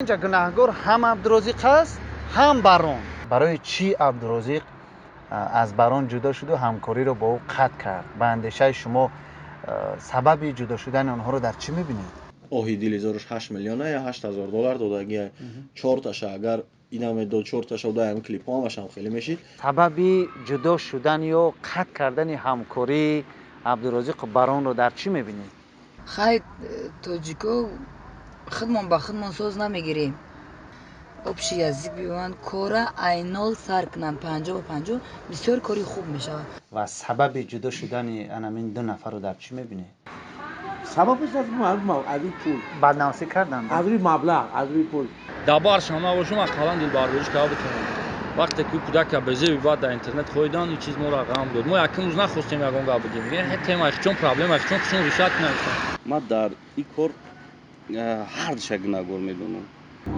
Инҷа гунаҳгор ҳам Абдурозиқ аст, ҳам Барон. Барои чӣ Абдурозиқ аз Барон ҷудо шуду ҳамкориро бо ӯ қатъ кард? Ба андешаи шумо, сабаби ҷудо шудани онҳоро дар чӣ мебинед? Оҳи дили зоруш 8 миллиона я 8000 доллар додагия. Чорташа агар инам медод, чорташа даям клипҳо ҳамашам хеле мешид. Сабаби ҷудо шудан ё қатъ кардани ҳамкории Абдурозиқу Баронро дар чӣ мебинед? Хай, тоҷико худмон ба худмон соз намегирем. Общий язык биёянд, кора айнол сар кунанд, 50 ба 50, бисёр кори хуб мешавад. Ва сабаби ҷудо шудани анамин ду нафарро дар чӣ мебинед? Сабабаш аз рӯи пул. Баднависӣ карданд? Аз рӯи маблағ, аз рӯи пул. Дабаршам набошум, ақаллан дилбардориш карда битонам. Вақте ки кӯдака безеби баъд дар интернет хоидан, ин чиз моро ғам дод. Мо якум рӯз нахостем ягон гап бигем. Тема чун проблема, чун чун решать кунем. Ман дар ин кор ҳар душа гунаҳгор медонам.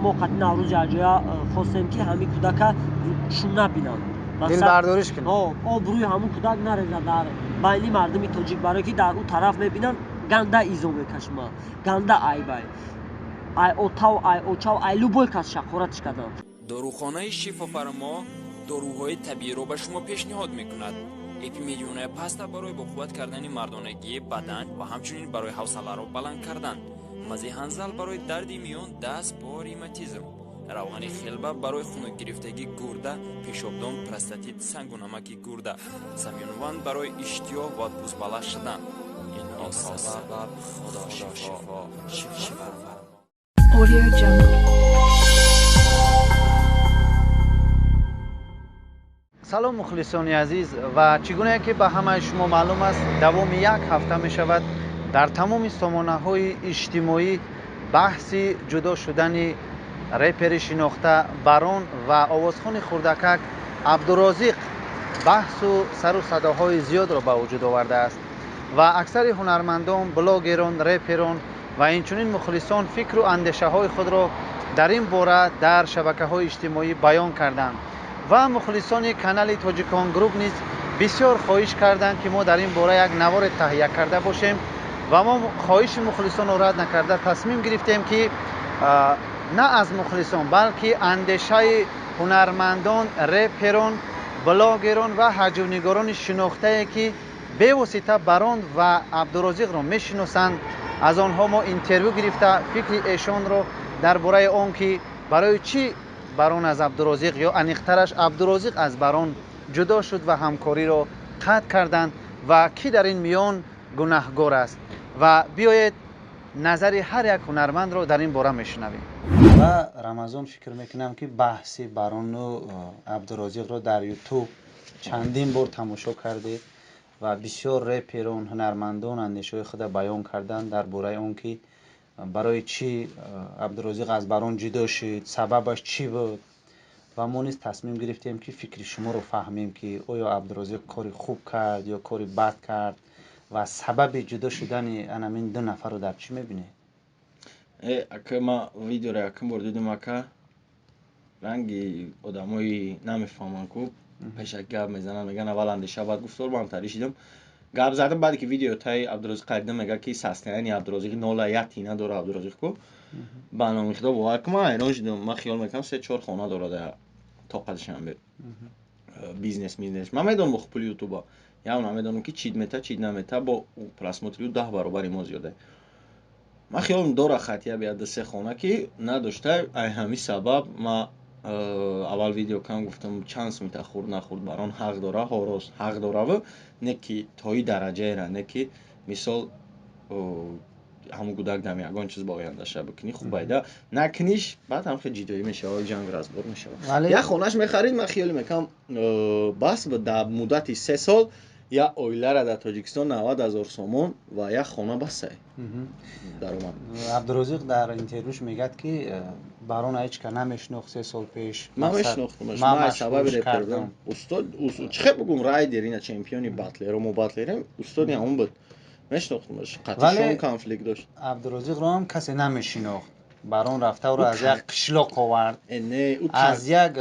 Мо қати Наврӯз якҷоя хостем, ки ҳамин кӯдака шум набинанд. Дилбардориш кунед. Обрӯи ҳамун кӯдак нарезад дар байни мардуми тоҷик, барое ки дар ӯ тараф мебинанд, ганда изо мекашма, ганда айбай, ай отав, ай очав, ай любой кас шақоратш карданд. Дорухонаи Шифофармо доруҳои табииро ба шумо пешниҳод мекунад. Эпимедионая паста барои боқувват кардани мардонагии бадан ва ҳамчунин барои ҳавсаларо баланд кардан, мази ҳанзал барои дарди миён, даст, по, ревматизм, равғани хелба барои хунукгирифтагии гурда, пешобдон, простатит, сангу намаки гурда, самюнван барои иштиёҳ ва пӯстбаланд шудан. Инҳо сабаб Худо шифо шифо. Audio Jungle. Салом, мухлисони азиз, ва чӣ гунае ки ба ҳамаи шумо маълум аст, давоми як ҳафта мешавад, дар тамоми сомонаҳои иҷтимоӣ баҳси ҷудо шудани репери шинохта Барон ва овозхони хурдакак Абдурозиқ баҳсу сару садоҳои зиёдро ба вуҷуд овардааст ва аксари ҳунармандон, блогерон, реперон ва инчунин мухлисон фикру андешаҳои худро дар ин бора дар шабакаҳои иҷтимоӣ баён карданд ва мухлисони канали Тоҷикон Груп низ бисёр хоҳиш карданд, ки мо дар ин бора як наворе таҳия карда бошем ва мо хоҳиши мухлисонро рад накарда тасмим гирифтем, ки на аз мухлисон, балки андешаи ҳунармандон, реперон, блогерон ва ҳаҷвнигорони шинохтае, ки бевосита Барон ва Абдурозиқро мешиносанд, аз онҳо мо интервю гирифта, фикри эшонро дар бораи он ки барои чӣ Барон аз Абдурозиқ ё аниқтараш Абдурозиқ аз Барон ҷудо шуд ва ҳамкориро қатъ карданд ва кӣ дар ин миён гунаҳгор аст, ва биёед, назари ҳар як ҳунармандро дар ин бора мешунавем. Ва Рамазон, фикр мекунам, ки баҳси Барону Абдурозиқро дар Ютуб чандин бор тамошо кардед ва бисёр реперон, ҳунармандон андешаҳои худро баён карданд дар бораи он ки барои чӣ Абдурозиқ аз Барон ҷудо шуд, сабабаш чӣ буд. Ва мо низ тасмим гирифтем, ки фикри шуморо фаҳмем, ки оё Абдурозиқ кори хуб кард ё кори бад кард ва сабаби ҷудо шудани анамин ду нафарро дар чӣ мебинед? Ака, ма видеоро якум бор дидим, ака, ранги одамои намефаҳманд ку пешак гап мезананд, мегӯянд аввал андеша, баъд гуфтор. Ман тари шидам, гап задам. Баъде ки видео таи Абдурозиқ қайдидам, мега ки состояние Абдурозиқи нола як тина дора. Абдурозиқ ку, ба номи Худо, бовар кун, ман ҳайрон шудам. Ман хиёл мекунам, се чор хона дора дар тоқа Душанбе, бизнес бизнес ман медонам, бо пули ютуба яв намедонам, ки чид мета, чид намета, бо просмотри ӯ 10 баробари мо зиёда. Ман хиёлам дора, хатия бияд ду се хона ки надошта. Ай ҳамин сабаб ма аввал видео кам гуфтам, чанд сумита хурд нахурд, Барон ҳақ дора, ҳо, рост, ҳақ дораву не ки то и дараҷаера, не ки мисол ҳамун кӯдак дам ягон чиз ба ояндаша бикунӣ, хуб байда накуниш, баъд ҳам хел ҷидоӣ мешава, ҷанг разбор мешава. Як хонаш мехарид, ман хиёл мекунам, бас дар муддати 3 сол як оилара дар Тоҷикистон 90 000 сомон ва як хона басай даромад. Абдурозиқ дар интервюш мегӯяд, ки Барона ҳеҷ ка намешинохт 3 сол пеш. Ман мешинохтамаш, ман сабаби репер будам. Устод, чӣ хел бугум, райдер, ина чемпиони батлеро, мо батлерем, устоди ҳамон буд, мешинохтамаш, қатишон конфликт дошт. Абдурозиқро ҳам касе намешинохт. Барон рафта ӯро аз як қишлоқ овард, аз як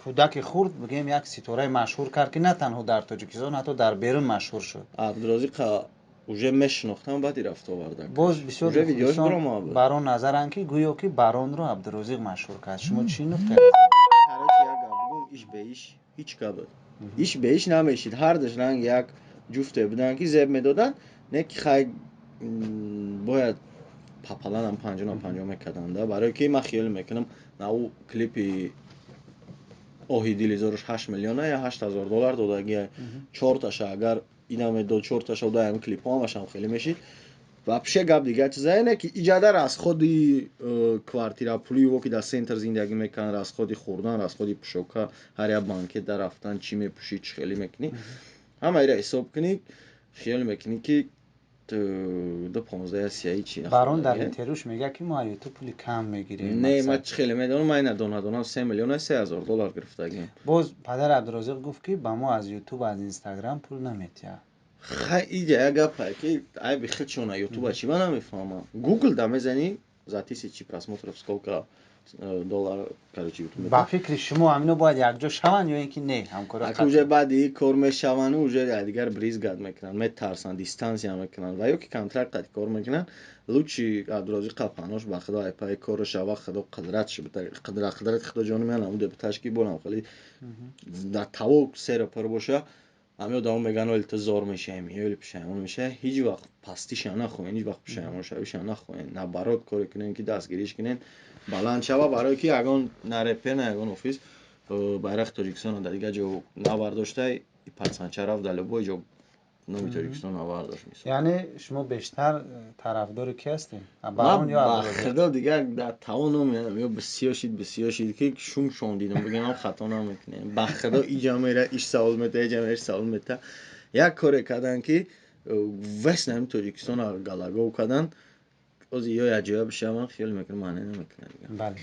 кӯдаки хурд, бигем, як ситораи машҳур кард, ки на танҳо дар Тоҷикистон, ҳатто дар берун машҳур шуд. Абдурозиқ. Уже мешинохтам, баъди рафт оварда. Боз бисёр Уже видеош мухлисон биромада буд. бар он назаранд, ки гӯё ки Баронро Абдурозиқ машҳур кард. Шумо чӣ нуқта? Короче, як гап бигӯм, иш бе иш ҳеҷ гап буд, иш бе иш намешид. Ҳардаш ранг як ҷуфте буданд, ки зеб медоданд, не ки хай бояд папаланам 50 на 50 мекарданда, барое ки ман хиёл мекунам, на ӯ клипи оҳи дилизоруш 8 миллиона я 8000 доллар додагия, чорташа агар ина медод, чорташа даям клипҳо ҳамашам хеле мешид. Вообще гап дигар чизае, не ки иҷада расходи квартира, пули во ки дар центр зиндагӣ мекунанд, расходи хӯрдан, расходи пӯшока, ҳар як банкет дар рафтан, чӣ мепӯшӣ, чӣ хеле мекунӣ, ҳамаира ҳисоб кунӣ, хиёл мекунӣ, ки ду понздаҳ сияи чи. Барон дар интервюш мегӯяд, ки мо аз ютуб пули кам мегирем. Не, ман чӣ хеле медонам, ман ина донадонам 3 миллиона 3000 доллар гирифтагим. Боз падари Абдурозиқ гуфт, ки ба мо аз ютуб, аз инстаграм пул наметиҳад. Хай, иҷа як гапае, ки айби худшона ютуба чӣ, ман намефаҳмам. Гугл да мезанӣ, за тысячи просмотров сколько доллар, короче, ютуб. Ба фикри шумо, ҳамино бояд якҷо шаванд ё ин ки не, ҳамкорӣ? Ака, уже баъди ин кор мешаванду уже дигар брызгать мекунанд, метарсанд, дистанция мекунанд ва ё ки контракт қати кор мекунанд. Лучше Абдурозиқ қапанош ба худо айпаи корро шава, худо қудратш, қудрати худо ҷони ман ҳамун депуташ ки борам хеле дар таво сера пур боша. Ҳами одамо мегӯянд, оли ту зор мешавем, ё пушаймон мешавӣ. Ҳеҷ вақт пастиша нахоҳен, ҳеҷ вақт пушаймоншавиша нахоҳен. Наоборот, коре кунен, ки дастгириш кунен, баланд шава, барое ки ягон на репер, на ягон офис байрақи Тоҷикистонро дар дигар ҷо навардошта, пацанча рафт дар любой ҷо номи Тоҷикистон навардошт, мисол. Яъне шумо бештар тарафдори ки ҳастед, Барон ё ба Абдурозиқ? Худо, дигар дар таво номеам, ё бисёр шид, бисёр шид, ки шум шон дидам, бигӯям хато намекунем. Ба худо, иҷа мера, иш савол мета, иҷа мера, иш савол мета. Як коре карданд, ки весь нами Тоҷикистонро галагов карданд. Ози ё якҷоя бишаванд, хиёл мекунам, маъне намекунад дигар. Бале,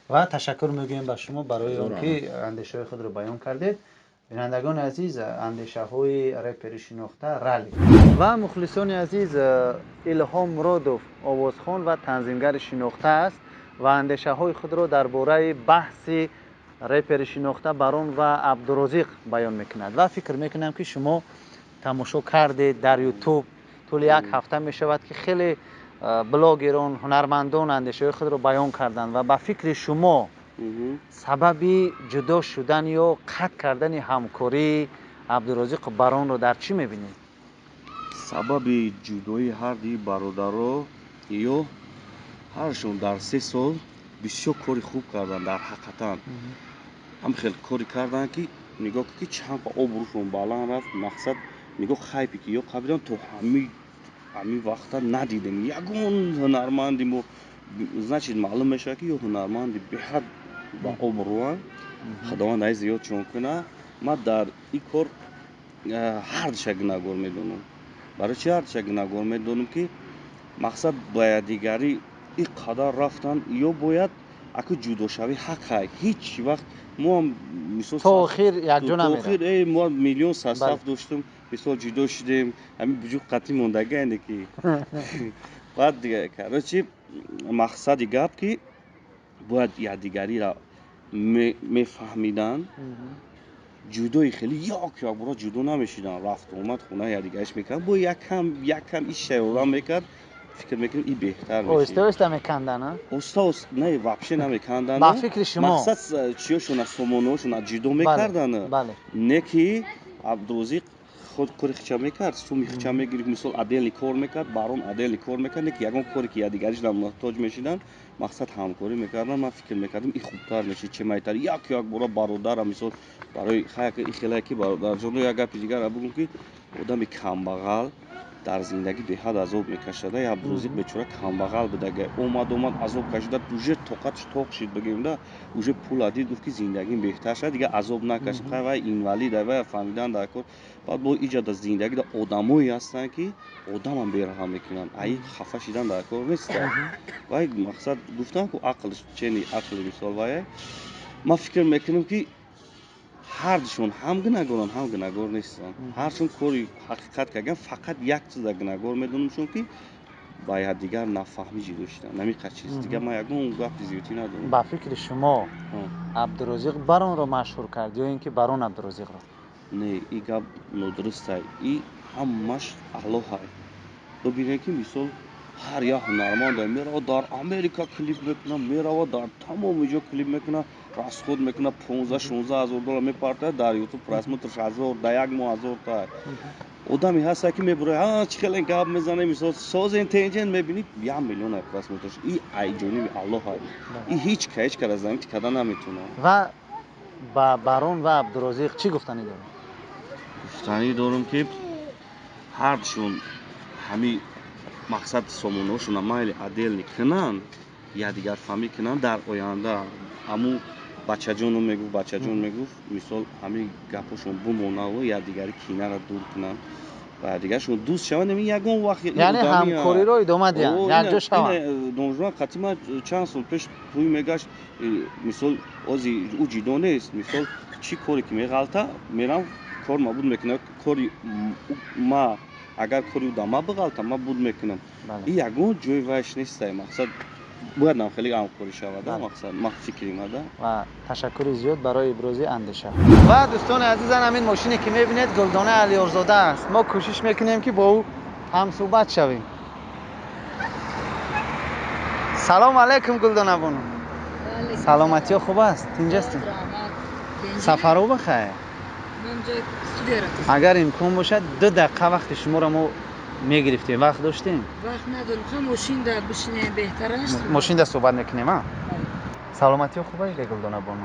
ва ташаккур мегӯем ба шумо барои он Ҳазор ки андешаҳои худро баён кардед. Бинандагони азиз, андешаҳои репери шинохта Рали. Ва мухлисони азиз, Илҳом Муродов овозхон ва танзимгари шинохта аст ва андешаҳои худро дар бораи баҳси репери шинохта Барон ва Абдурозиқ баён мекунад. Ва фикр мекунам, ки шумо тамошо кардед дар ютуб, тӯли як ҳафта мешавад, ки хеле блогерон, ҳунармандон андешаҳои худро баён карданд. Ва ба фикри шумо, сабаби ҷудо шудан ё қатъ кардани ҳамкории Абдурозиқу Баронро дар чӣ мебинед? Сабаби ҷудоии ҳарди бародаро, ё ҳаршон дар 3 сол бисёр кори хуб карданд. Дар ҳақиқатан ҳам хел коре карданд, ки нигоҳ кун, ки чанд обрӯшон баланд рафт. Мақсад, нигоҳ, хайпе ки ё қабидан, то ҳамин вақта надидем ягон ҳунарманди мо. Значит, маълум мешавад, ки ё ҳунарманди беҳад ба обрӯанд. Худованд ай зиёдшон куна. Ман дар ин кор ҳардуша гунаҳгор медонам. Барои чи ҳардуша гунаҳгор медонам? Ки мақсад, ба якдигарӣ ин қадар рафтан, ё бояд аку ҷудошавӣ ҳақ ҳай. Ҳеҷ вақт моам мисол То охир якҷо то охир намерад. Мо миллион состав доштум, мисол, ҷудо шудем, ҳамин буҷуқ қатъӣ мондагане, ки баъд дига, короче, мақсади гап, ки бояд якдигариро мефаҳмиданд. Ҷудои хеле як якбора ҷудо намешиданд, рафту омад хонаи якдигариш мекард, бо якам якам иша ёрдам мекард. Фикр мекунем, ин беҳтар оҳиста мешид. Оҳиста мекандан, а? Оста оста не, вообще намекандан. Ба фикри шумо? Мақсад, чиёшона, сомонаҳошона ҷудо мекардан. Не ки Абдурозиқ худ кори хича мекард, суми хича мегирифт, мисол, отдельный кор мекард, Барон отдельный кор мекард. Не ки ягон коре ки якдигариш муҳтоҷ мешиданд, мақсад, ҳамкорӣ мекарданд. Ман фикр мекардам, ин хубтар мешид, че майтар як якбора бародара, мисол, барои хай ин хелае ки бародарҷоно. Як гапи дигара бигӯм, ки одами камбағал дар зиндагӣ беҳад азоб мекашад. Абдурозиқ бечора камбағал будага, омад, омад, азоб кашида, уже тоқатш тоқ шид, бигем да, уже пула дид, гуфт, ки зиндагим беҳтар шад, дигар азоб накашид. Хай, вай инвалид, вай фаҳмидан дар кор. Баъд бо иҷа дар зиндагӣ да одамое ҳастанд, ки одамам бераҳм мекунанд, аи хафа шидан дар кор нест. Вай мақсад, гуфтам ку, ақл чени ақли, мисол, вай ман фикр мекунам, ки ҳардушон ҳам гунаҳгоранд, ҳам гунаҳгор нестанд. Ҳарчун кори ҳақиқат карданд, фақат як чиза гунаҳгор медонамшон, ки ба якдигар нафаҳмӣ ҷудо шуданд. Намиқа чиз дигар ман ягон гапи зиёдтӣ надорам. Ба фикри шумо, Абдурозиқ Баронро машҳур кард ё ин ки Барон Абдурозиқро? Не, и гап нодурустай, и ҳамаш Аллоҳай. Бибинед ки мисол ҳар як ҳунарманд мерава дар Америка клип мекунад, мерава дар тамоми ҷо клип мекунад, расход мекунад, 15-16 ҳазор доллар мепартояд дар ютуб, просмотр ш 1000, дар як моҳ 1000 та. Одаме ҳаста ки мебурояд, чӣ хеле гап мезанем, мисол созен тенҷен, мебинӣ 1 миллион просмотр ш. И ай ҷониби Аллоҳ, и ҳеҷ ка ҳеҷ кара замити карда наметавонад. Ва ба Барон ва Абдурозиқ чӣ гуфтанӣ дорем? Гуфтанӣ дорам, ки ҳардушон ҳами мақсад сомонаҳошона майли отдельный кунанд, якдигарфаҳмӣ кунанд. Дар оянда ҳамун бачаҷону мегуфт, бачаҷон мегуфт, мисол ҳамин гапҳошон бумонаву якдигари кинаро дур кунанд ва дигаршон дӯст шаванд. Ягон вақт Яъне ҳамкориро идома диҳанд, якҷо шаванд. Донишманд қатъи ман чанд сол пеш тӯй мегашт, мисол ози ӯ ҷидо нест. Мисол, чӣ коре ки меғалта, мерам кор ма буд мекунам, кори ма агар кори ӯ да ма биғалта, ма буд мекунам. И ягон ҷои вайш нестай. Мақсад бояд нам хеле ҳамкорӣ шавад, мақсад ма фикри ма да. Ва ташаккури зиёд барои ибрози андеша. Ва дӯстони азизан, ҳамин мошине ки мебинед, Гулдона Алиёрзода аст. Мо кӯшиш мекунем, ки бо ӯ ҳамсӯҳбат шавем. Салом алайкум, Гулдона бону. Саломатиё хуб аст? Тинҷастем, сафаро бахайр. Агар имкон бошад, 2 дақиқа вақти шуморо мо мегирифтем. Вақт доштем? Вақт надорем, ха, мошинда бишинем беҳтар аст. Мошинда суҳбат мекунем. А саломатиё хуб аст, Гулдона бону?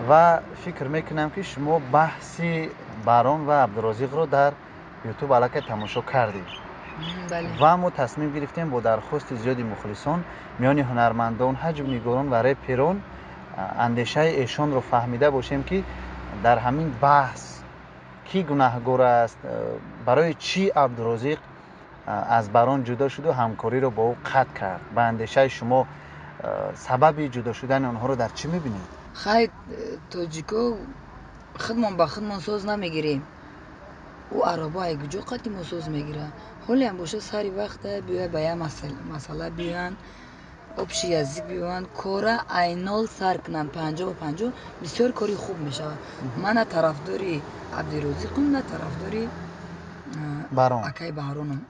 Ва фикр мекунам, ки шумо баҳси Барон ва Абдурозиқро дар ютуб аллакай тамошо кардед. Ва мо тасмим гирифтем бо дархости зиёди мухлисон, миёни ҳунармандон, ҳаҷвнигорон ва реперон андешаи эшонро фаҳмида бошем, ки дар ҳамин баҳс кӣ гунаҳгор аст, барои чӣ Абдурозиқ аз Барон ҷудо шуду ҳамкориро бо ӯ қатъ кард. Ба андешаи шумо, сабаби ҷудо шудани онҳоро дар чӣ мебинед? Хай, тоҷико худмон ба худмон соз намегирем. Ӯ арабо ай куҷо қати мо соз мегирад? Ҳолеам боша, сари вақта биёя, ба як масъала биёянд, общий язык биёянд, кора ай нол сар кунанд, 50 ба 50, бисёр кори хуб мешавад. Ман на тарафдори Абдирозиқум, на тарафдори акаи Баҳронам.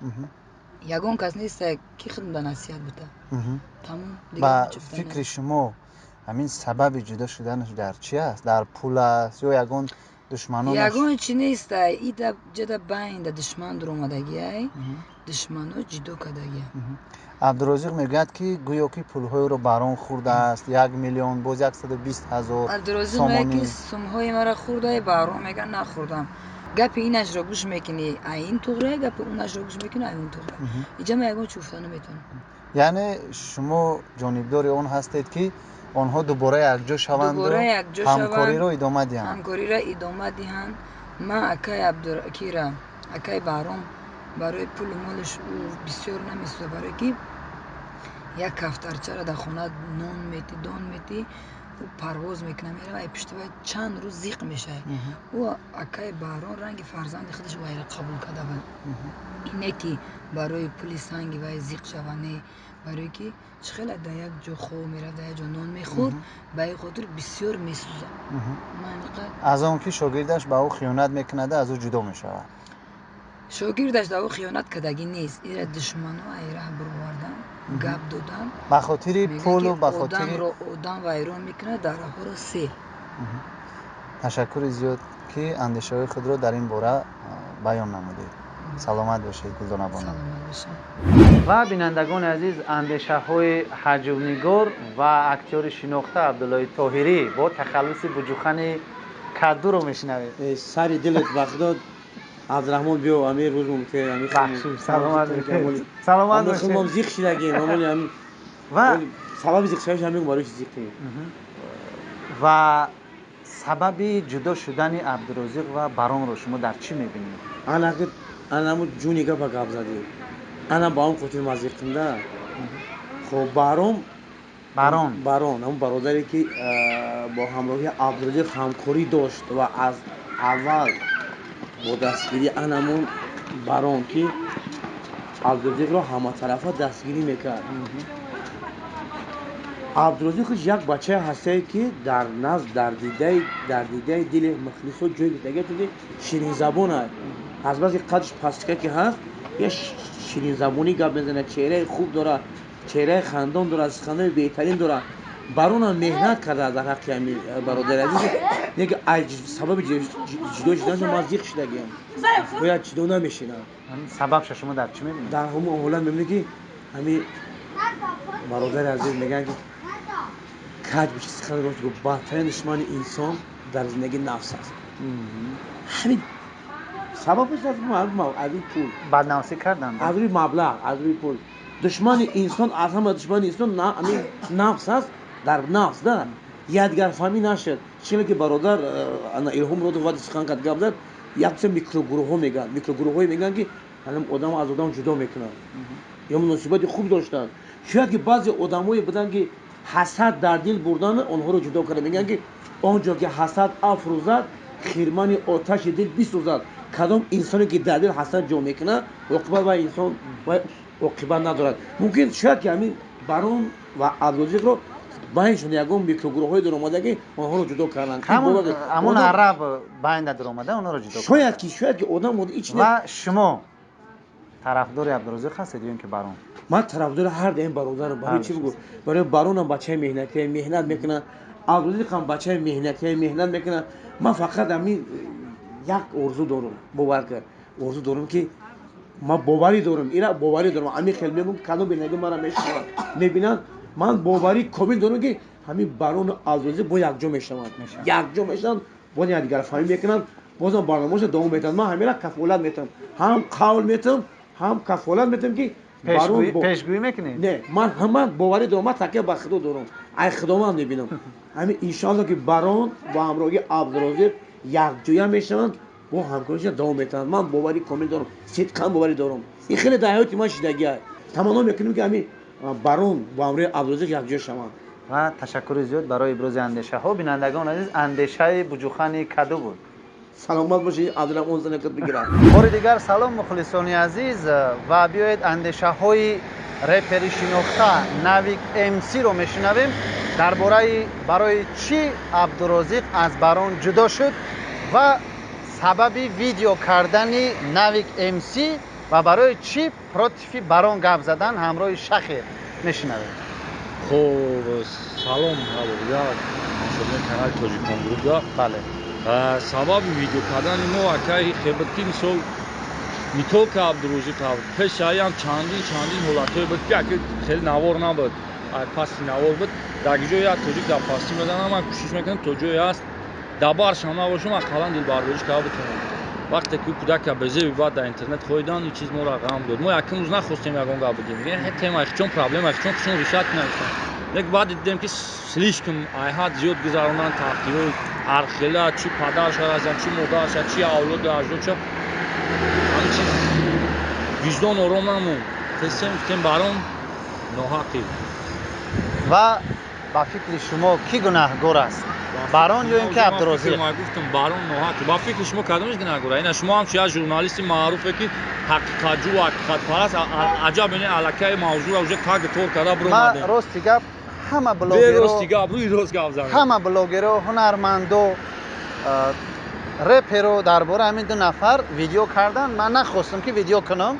Ягон кас нест, ки худм насиҳат бута. Тамом. Ба фикри шумо, ҳамин сабаби ҷудо шуданаш дар чи аст? Дар пул аст ё ягон душманон? Ягон чи нест. Ида ҷада байнда душман дуромадагиай, душмано ҷудо кардагия. Абдурозиқ мегӯяд, ки гӯё ки пулҳоеро Барон хӯрдааст, 1 миллион, боз 120 000. Абдурозиқ мегӯяд, ки сумҳои маро хӯрдай. Баҳром мегӯяд, нахӯрдам. Гапи инашро гӯш мекунӣ, ай ин туғра, гапи унашро гӯш мекунӣ, ай он туғра. Иҷа ман ягон чи гуфта наметавонам. Яъне шумо ҷонибдори он ҳастед, ки онҳо дубора якҷо шаванду ҳамкориро идома диҳанд? Ҳамкориро идома диҳанд. Ман акаи Абдукира, акаи Баҳром барои пулу молаш ӯ бисёр намесӯзад, барое ки як кафтарчаро дар хона нон метӣ, дон метӣ, ӯ парвоз мекунад, мерава, ай пушти вай чанд рӯз зиқ мешавад. Ӯ акаи Баҳром ранги фарзанди худаш вайро қабул карда буд. Ине ки барои пули санги вай зиқ шава, не, барое ки чӣ хеле дар як ҷо хоб мерафт, дар як ҷо нон мехӯрд, ба ин хотир бисёр месӯзад. Аз он ки шогирдаш ба ӯ хиёнат мекунада, аз ӯ ҷудо мешавад. Шогирдаш дар ӯ хиёнат кардагӣ нест. Ира душмано ай раҳ бировардан, гап додан. Ба хотири пулу ба хотири Одамро одам вайрон мекунад, дараҳоро сел. Ташаккури зиёд, ки андешаҳои худро дар ин бора баён намудед. Саломат бошед, Гулдонабону. Ва бинандагони азиз, андешаҳои ҳаҷвнигор ва актёри шинохта Абдуллои Тоҳирӣ бо тахаллуси Буҷухани Каддуро мешунавед. Сари дилат, ба худо, Абдураҳмон, биё, ами рӯз мумте. Саломат, саломат бошед. Зиқ шидагем. Ва сабаби зиқ шавиш ҳамин, барои чи зиқем. Ва сабаби ҷудо шудани Абдурозиқ ва Баронро шумо дар чӣ мебинед? Анамо ҷуни гапа гап задӣ, ана ба он хотир ма зиқимда. Хоб, Баром, Барон. Барон ҳамн бародаре, ки бо ҳамроҳии Абдурозиқ ҳамкорӣ дошт ва аз аввал бо дастгирии анамон Барон, ки Абдурозиқро ҳаматарафа дастгирӣ мекард. Абдурозиқ худ як бачае ҳастае, ки дар назд, дар дидаи дили мухлисо ҷой гирифтага, чунки ширинзабон аст. Аз баски қадш пастика ки ҳаст. Я ширинзабонӣ гап мезанад, чеҳраи хуб дорад, чеҳраи хандон дорад, суханои беҳтарин дорад. Баронам меҳнат кардааст дар ҳаққи ҳамин бародари азиз. Неки сабаби ҷудо шуданашон ман зиқ шудагиам. Бояд ҷудо намешинам. Сабабша шумо дар чӣ мебинед? Дар ҳамон ҳолат мебинед, ки ҳамин бародари азиз мегӯянд, ки каҷ биши сухан рост гуфт, бадтарин душмани инсон дар зиндагӣ нафс аст. Ҳамин сабабаш аз рӯи пул. Баднавсӣ карданд? Аз рӯи маблағ, аз рӯи пул. Душмани инсон, аз ҳама душмани инсон ҳамин нафс аст, дар нафс да якдигарфаҳмӣ нашуд. Чизе ки бародар Илҳом Муродов вақте сухан кард, гап зад, якчанд микрогурӯҳҳо мегӯянд, микрогурӯҳҳое мегӯянд, ки одам аз одам ҷудо мекунанд ё муносибати хуб доштанд. Шояд ки баъзе одамое буданд, ки ҳасад дар дил бурдан, онҳоро ҷудо карда. Мегӯянд, ки он ҷо ки ҳасад афрӯзад, хирмани оташи дил бисӯзад. Кадом инсоне ки дар дил ҳасад ҷо мекунад, оқибат вай инсон вай оқибат надорад. Мумкин шояд ки ҳамин Барон ва Абдурозиқро байншон ягон микрогурӯҳҳое даромада, ки онҳоро ҷудо карданд. Ҳамон араб байнда даромада, онҳоро ҷудо. Шояд ки одам ва шумо тарафдори Абдурозиқ ҳастед ё ин ки Барон? Ман тарафдори ҳар дуи бародарам. Барои чӣ бигӯ? Барои Баронам бачаи меҳнатие, меҳнат мекунад. Абдурозиқ ҳам бачаи меҳнатие, меҳнат мекунад. Ман фақат ҳамин як орзу дорам, бовар кар. Орзу дорам, ки ман боварӣ дорам, ира боварӣ дорам. Ҳамин хел мегӯм, кадом бинандаги маро мешунаванд, мебинанд. Ман боварӣ комил дорам, ки ҳамин Барону Абдурозиқ бо якҷо мешаванд, якҷо мешаванд, боз якдигарфаҳмӣ мекунанд, бозам барномаашро давом метиҳанд. Ман ҳамира кафолат метиҳам, ҳам қавл метиҳам, ҳам кафолат метиҳам, ки пешгӯӣ мекунед? Не, ман ҳама боварӣ дорам, ман такя ба Худо дорам, ай Худованд мебинам. Ҳамин иншоалло, ки Барон бо ҳамроҳии Абдурозиқ якҷоя мешаванд, бо ҳамкориашро давом метиҳанд. Ман боварӣ комил дорам, сидқан боварӣ дорам. Ин хеле дар ҳаёти ман шидагиа. Таманно мекунем, ки ҳамин Барон бо ҳамроҳии Абдурозиқ якҷоя шаванд. Ва ташаккури зиёд барои ибрози андешаҳо. Бинандагон азиз, андешаи Буҷухани Каду буд. Саломат бошед, Абдурахмон занакат бигирад. Бори дигар салом, мухлисони азиз, ва биёед андешаҳои репери шинохта Навик МС-ро мешунавем дар бораи барои чӣ Абдурозиқ аз Барон ҷудо шуд ва сабаби видео кардани Навик МС ва барои чӣ против и Барон гап задан ҳамроҳи Шахер мешунавем. Хуб, салом дигар тамошобинони канали Тоҷикон Груп. Бале. Сабаби видео кардани мо, акай, хел буд, ки мисол не только Абдурозиқ, пешаям чандин чандин ҳолатҳое буд, ки аки хеле навор набуд, пасти навор буд. Дар ҷое як тоҷик дар пастӣ мезанам, ман кӯшиш мекунам то ҷое ҳаст дар баршам набошам, ақаллан дилбардориш карда битонам. Вақте ки кӯдака безеби баъд дар интернет хоидан, ин чиз моро ғам дод. Мо якум рӯз нахостем ягон гап бидем, тема чон проблема чон чон решать кунем. Лек баъд дидем, ки слишком айҳад зиёд гузаронанд, таҳқирҳои ҳархела, чӣ падарша разан, чӣ модарша, чӣ авлоду аҷдодша, ҳамин чиз виҷдон ором намонд. Тестем, гуфтем, Барон ноҳақӣ. Ва ба фикри шумо кӣ гунаҳгор аст, Барон ё ин ки Абдурозиқ? Ман гуфтам, Барон ноҳақӣ. Ба фикри шумо кадомаш гунаҳгор? Ина шумо ҳам як журналисти маъруфе, ки ҳақиқатҷӯ ва ҳақиқатпараст, аҷаб, ини аллакай мавзӯъро уже таг тор карда биромадем. Рости гап, ҳама блогеро, рости гап, рӯи рост гап занем, ҳама блогеро, ҳунармандо, реперо дар бораи ҳамин ду нафар видео кардан. Ман нахостам, ки видео кунам.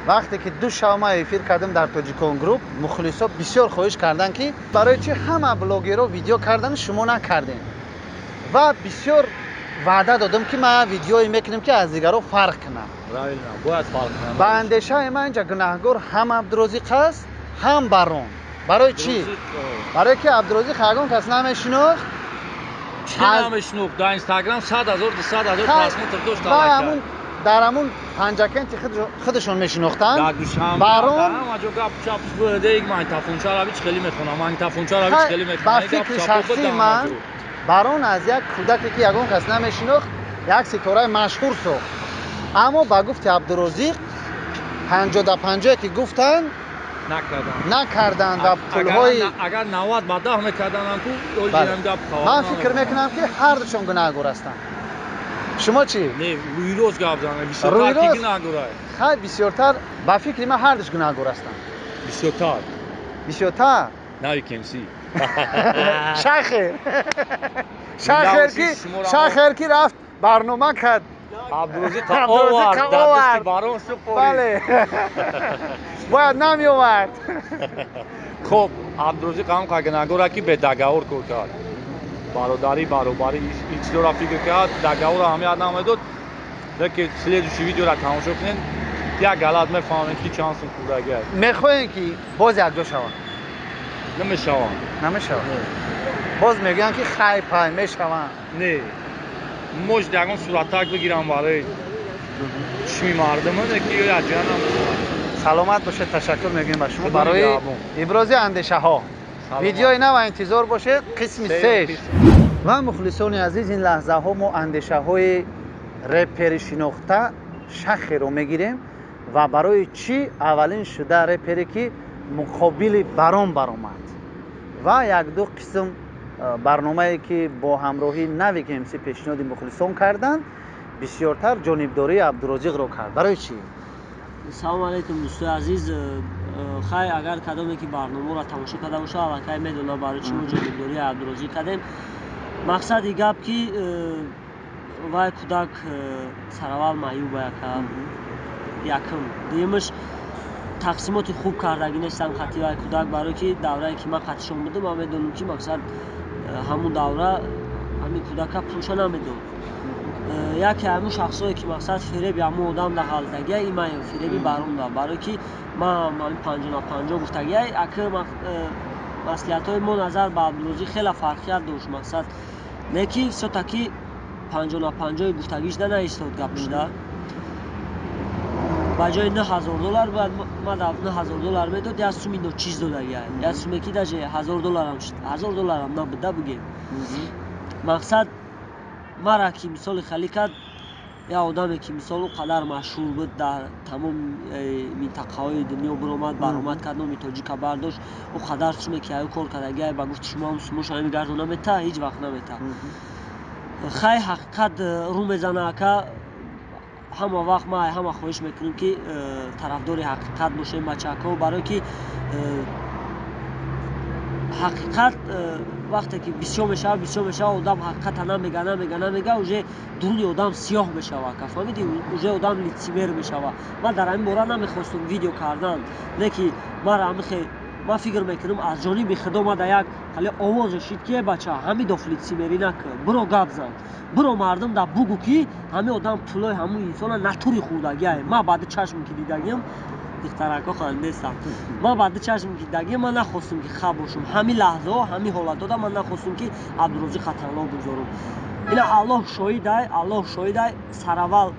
Вақте ки ду шав ман эфир кардам дар Тоҷикон Груп, мухлисо бисёр хоҳиш карданд, ки барои чӣ ҳама блогеро видео кардан, шумо накардем, ва бисёр ваъда додам, ки ман видеое мекунем, ки аз дигарро фарқ кунам. Бояд фарқ кунам. Ба андешаи ман, инҷа гунаҳгор ҳам Абдурозиқ аст, ҳам Барон. Барои чӣ? Барое ки Абдурозиқ ягон кас намешинохт. Чӣ намешинохт? Дар Инстаграм 100 000, 200 000 просмотр дошт. Ҳамун дар ҳамун Панҷакенти худашон мешинохтанд. Барон ба фикри шахсии ман, Барон аз як кӯдаке, ки ягон кас намешинохт, як ситораи машҳур сохт. Аммо ба гуфти Абдурозиқ, 50-50 ки гуфтанд, накарданд ва пулҳои Агар 90 ба 10 мекарданам ку. Ман фикр мекунам, ки ҳардушон гунаҳгор ҳастанд. Шумо чӣ? Не, рӯйрост гап занем, бисёртар ки гунаҳгорай? Хай, бисёртар ба фикри ман ҳардуш гунаҳгор ҳастанд. Бисёртар. Бисёртар. Навик МС. Шахер, шахер ки рафт, барнома кард. Абдурозиқ овард, дар дасти Барон супорид. Бале. Бояд намеовард. Хоб, Абдурозиқ ҳам қагнагора ки бе договор кор кард. Бародарӣ, баробарӣ, ин чизоро фикр кард, договорро аҳамият намедод. Лекин следующий видеоро тамошо кунед, як галат мефаҳмед ки чанд сум хӯрдагӣ аст. Мехоҳем ки боз якҷо шаванд? Намешаванд. Намешаванд. Боз мегӯянд ки хай пай мешаванд. Не. Может ягон суратак бигирам барои чишми мардум, ки ё якҷоя намешаванд. Саломат бошед, ташаккур мегӯем ба шумо барои ибрози андешаҳо. Видеои нав интизор бошед, қисми сеш. Ва мухлисони азиз, ин лаҳзаҳо мо андешаҳои репери шинохта Шахеро мегирем ва барои чӣ аввалин шуда репере ки муқобили Барон баромад ва як-ду қисм барномае ки бо ҳамроҳии Навик МС пешниҳоди мухлисон карданд, бисёртар ҷонибдории Абдурозиқро кард. Барои чӣ? Салом алейкум, дӯстои азиз. Хай, агар кадоме ки барномаро тамошо карда бошад, аллакай медонад барои чӣ мо ҷонибдории Абдурозиқ кардем. Мақсади гап ки вай кӯдак сараввал маъюба якум, дуюмаш тақсимоти хуб кардагӣ нестам хати вай кӯдак, барое ки даврае ки ман қатишон будам, ман медонам ки мақсад ҳамун давра ҳамин кӯдака пулша намедод. Яке ҳамун шахсое ки мақсад фиреби ҳамун одам да ғалтагия, и ман фиреби Барон да, барое ки ман ҳамин 50 на 50 гуфтагия. Аки маслиҳатҳои мо назар ба Абдурозиқ хеле фарқият дошт, мақсад не ки всё-таки 50 на 50-и гуфтагиш да наистод гапшда. Ба ҷои 9000 доллар бояд ма 9000 доллар медод, як суми ночиз додагия, як суме ки даже 1000 долларам, 1000 долларам набуд да бугем. Мақсад мара ки мисоли хали кард, як одаме ки мисол ӯ қадар машҳур буд, дар тамом минтақаҳои дунё биромад, баромад кард, номи тоҷика бардошт, ӯ қадар суме ки аю кор кардагия, ба гуфти шумо ҳам сумоша ҳами гардон намета, ҳеҷ вақт намета. Хай, ҳақиқат рӯ мезана ака. Ҳама вақт ма ҳама хоҳиш мекунем ки тарафдори ҳақиқат бошем, бачаҳако, барое ки ҳақиқат вақте ки бисёр мешавад, бисёр мешавад, одам ҳақиқата намега, намега, намега, уже дуруни одам сиёҳ мешава, ака, фаҳмиди, уже одам лицемер мешава. Ман дар ҳамин бора намехостум видео кардан, не ки мара ҳамихе ман фикр мекунам, аз ҷониби худо ма да як хеле овозе шид ки: «Э бача, ҳами доф лицемерӣ накун, биро гап зан, биро мардум да бугӯ ки ҳамин одам пулои ҳамун инсона натури хӯрдагиае». Ман баъди чашм ки дидагиам, духтарако хандестам, ман баъди чашм ки дидагиам, ман нахостум ки хаб бошум. Ҳамин лаҳзаҳо, ҳамин ҳолатҳода ман нахостум ки Абдурозиқа танҳо бигзорум. Ина Аллоҳ шоҳидай, Аллоҳ шоҳидай. Сараввал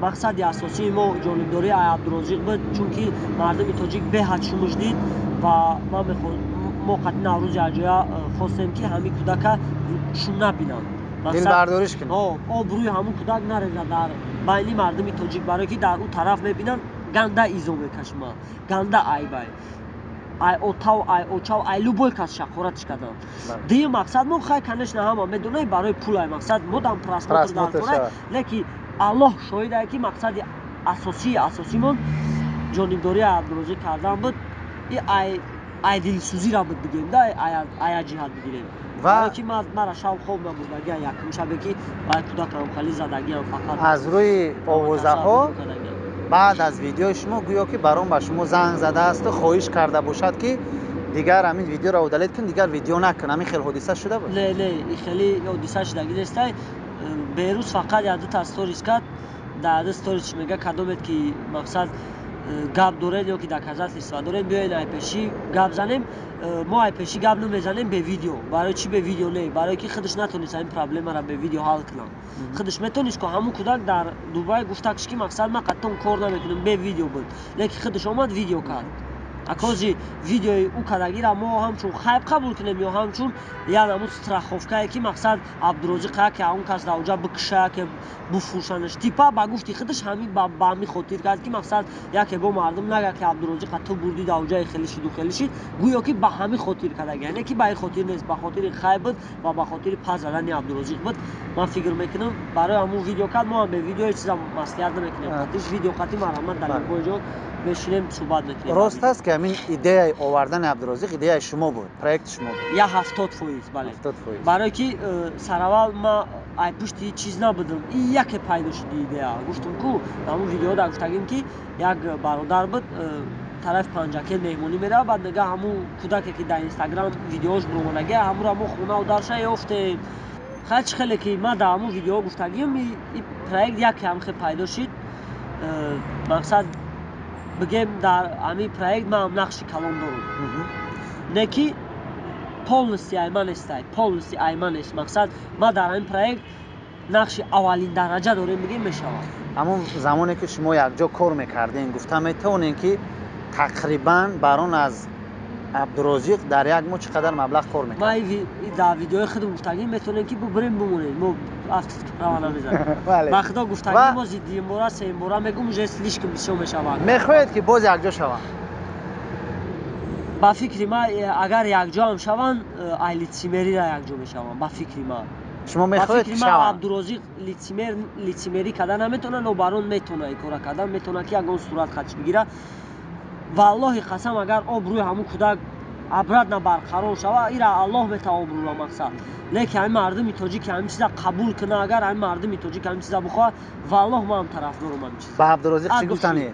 мақсади асосии мо ҷонибдории Абдурозиқ буд, чунки мардуми тоҷик беҳад шумуш дид ва мо қати Наврӯзи аҷоя хостем ки ҳамин кӯдака шум набинанд, дилбардориш кунем, обрӯи ҳамун кӯдак нарезад дар байни мардуми тоҷик, барое ки дар ӯ тараф мебинанд, ганда изо мекашма, ганда айбай, ай отав, ай очав, ай любой кас шақоратш карданд. Дуюм мақсад мо, хай, конечно, ҳама медонем, барои пулай, мақсад модам просмотр дар кора, леки Аллоҳ шоҳидае ки мақсади асосии асосимон ҷонибдории Абдурозиқ кардан буд. И ай дилсӯзира буд бигем да, ая ҷиҳат бигирем, ва ки мара шаб хоб набурдагия якум шабе ки вай кӯдакам хали задагиам фақат. Аз рӯи овозаҳо, баъд аз видеои шумо гӯё ки Барон ба шумо занг задаасту хоҳиш карда бошад ки дигар ҳамин видеоро удалить кун, дигар видео накун. Ҳамин хел ҳодиса шуда буд? Не, не, хеле ҳодиса шудагӣ нестай. Берӯз фақат якдута сторис кард. Дар ду сторис мега: «Кадомед ки мақсад гап доред ё ки доказательства доред, биёед айпешӣ гап занем». Мо айпешӣ гап намезанем бе видео. Барои чӣ бе видео? Не, барое ки худаш натонист ҳамин проблемаро бе видео ҳал кунам. Худаш метонист ку, ҳамун кӯдак дар Дубай гуфтакш ки мақсад ман қатъан кор намекунам, бе видео буд, лекин худаш омад, видео кард. Акози видеои ӯ кардагиро мо ҳамчун хайб қабул кунем ё ҳамчун як намуд страховкае ки мақсад Абдурозиқ яке он кас дар оҷа бикуша, яке буфурӯшанаш, типа ба гуфти худаш ҳамин ба ҳамин хотир кард ки мақсад яке бо мардум нага ки Абдурозиқа ту бурдӣ, дар оҷаи хеле шиду хеле шид. Гӯё ки ба ҳамин хотир кардаги, яъне ки ба ин хотир нест, ба хотири хайб буд ва ба хотири пас задани Абдурозиқ буд, ман фикр мекунам, барои ҳамун видео кард. Мо ҳам бе видео ҳеҷ чиза маслиҳат намекунем. Қатиш видео, қати марҳамат, дар любой ҷо. Мешинем, суҳбат мекунем. Рост аст, ки ҳамин идеяи овардани Абдурозиқ идеяи шумо буд, проекти шумо буд? Я 70%, бале. 70%. Барое ки сараввал ма ай пушти ҳеҷ чиз набудам, и яке пайдо шуди идея. Гуфтум ку, ҳамун видеода гуфтагим, ки як бародар буд, тарафи Панҷакент меҳмонӣ меравад, баъд мега, ҳамун кӯдаке, ки дар Инстаграм видеош буромадагия, ҳамуро мо хонау дарша ёфтем. Хай, чӣ хеле ки ман дар ҳамун видеоҳо гуфтагим, и проект яке ҳам хел пайдо шид. Мақсад, бигем, дар ҳамин проект ман нақши калон дорам, не ки полностью ай ман нестай, полностью ай ман нест. Мақсад, ман дар ҳамин проект нақши аввалин дараҷа дорем, бигем, мешавад. Ҳамон замоне ки шумо якҷо кор мекардем, гуфта метавонем, ки тақрибан барон аз Абдурозиқ дар як моҳ чӣ қадар маблағ кор мекард? Ман дар видеои худам гуфтагим, метавонем ки бубирем, бимонем, мо авторский права намезанем. Ба худо, гуфтагим, мо дуюмбора, сеюмбора мегум, уже слишком бисёр мешавад. Мехоҳед, ки боз якҷо шаванд? Ба фикри ман, агар якҷоам шаванд, ай лицемерира якҷо мешаванд, ба фикри ман. Шумо мехоҳед ки шаванд? Абдурозиқ лицемер, лицемерӣ карда наметавонад, но барон метавонад ин кора кардан, метавонад, ки ягон сурат хатш бигирад. Валлоҳи қасам, агар обрӯи ҳамун кӯдак обратно барқарор шава, ира Аллоҳ мета обрӯра. Мақсад, лекин ҳамин мардуми тоҷик ҳамин чиза қабул кунад, агар ҳамин мардуми тоҷик ҳамин чиза бихоҳад, валлоҳ, ман тарафдорам ҳамин чиз. Ба Абдурозиқ чӣ гуфтанед?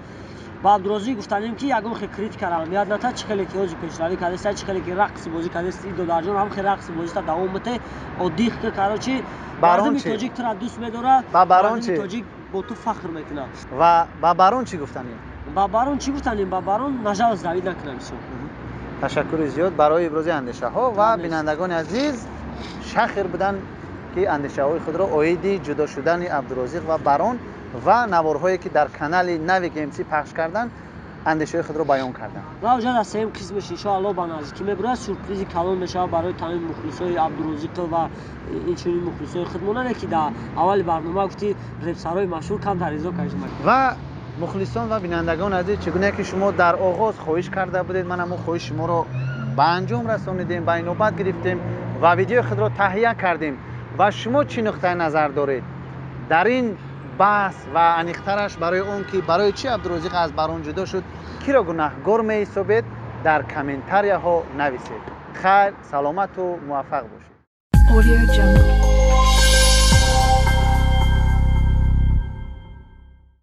Ба Абдурозиқ гуфтанем, ки ягон хел критикара аҳамият ната. Чӣ хеле ки ҳози пешравӣ кардеста, чӣ хеле ки рақси бозӣ кардест, и додарҷон, ҳам хел рақси бозита давом бите, оддих ки, короче, мардуми тоҷик тура дӯст медорад, мардуми тоҷик бо ту фахр мекунад. Ва ба Барон чӣ гуфтанед? Ба Барон чӣ гуфтанем? Ба Барон нажалость давид накунам, всё. Ташаккури зиёд барои ибрози андешаҳо. Ва бинандагони азиз, шахир буданд, ки андешаҳои худро оиди ҷудо шудани Абдурозиқ ва Барон ва наворҳое, ки дар канали нави КМС пахш карданд, андешаҳои худро баён карданд. Ва уҷа дар сеюм қисмеш, иншоалло, ба наздикӣ мебурад, сюрпризи калон мешавад барои тамоми мухлисои Абдурозиқов ва инчунин мухлисои худмонане, ки дар аввали барнома гуфти, репсарои машҳур камтар изо кашида. Ва мухлисон ва бинандагони азиз, чӣ гуна ки шумо дар оғоз хоҳиш карда будед, ман ҳамон хоҳиши шуморо ба анҷом расонидем, ба инобат гирифтем ва видеои худро таҳия кардем. Ва шумо чӣ нуқтаи назар доред дар ин баҳс ва аниқтараш барои он ки барои чӣ Абдурозиқ аз Барон ҷудо шуд, киро гунаҳгор меҳисобед, дар комментарияҳо нависед. Хайр, саломату муваффақ бошед. Audio Jungle.